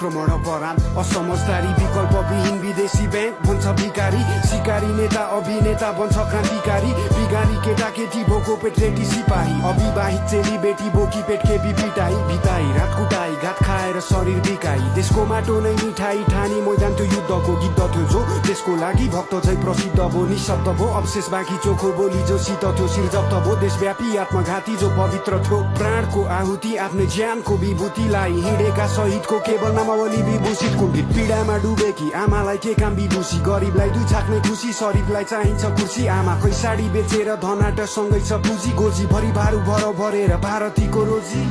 आक्रमण अपराध असमझदारी विकल्पविहीन विदेशी बैंक बन्छ भिकारी सिकारी नेता अभिनेता बन्छ क्रान्तिकारी बिगारी केटाकेटी भोको पेट रेटी सिपाही अविवाहित चेली बेटी बोकी पेट खेपी पिटाई भिताई रात कुटाई घात खाएर शरीर बिकाई देशको माटो नै मिठाई ठानी मैदान त्यो युद्धको गीत थियो जो देशको लागि भक्त चाहिँ प्रसिद्ध भो निशब्द भो अवशेष बाँकी चोखो बोली जो शीत थियो शिरजप्त भो देशव्यापी आत्मघाती जो पवित्र थियो प्राणको आहुति आफ्नै ज्यानको विभूतिलाई हिँडेका शहीदको केवल नामावली विभूषित कुण्डित पीडामा डुबेकी आमालाई के काम विभूषी गरिबलाई दुई छाक्ने खुसी शरीरलाई चाहिन्छ कुर्सी आमाकै साडी बेचेर धनाट सँगै छ पुँजी गोजी भरि भारू भर भरेर भारतीको रोजी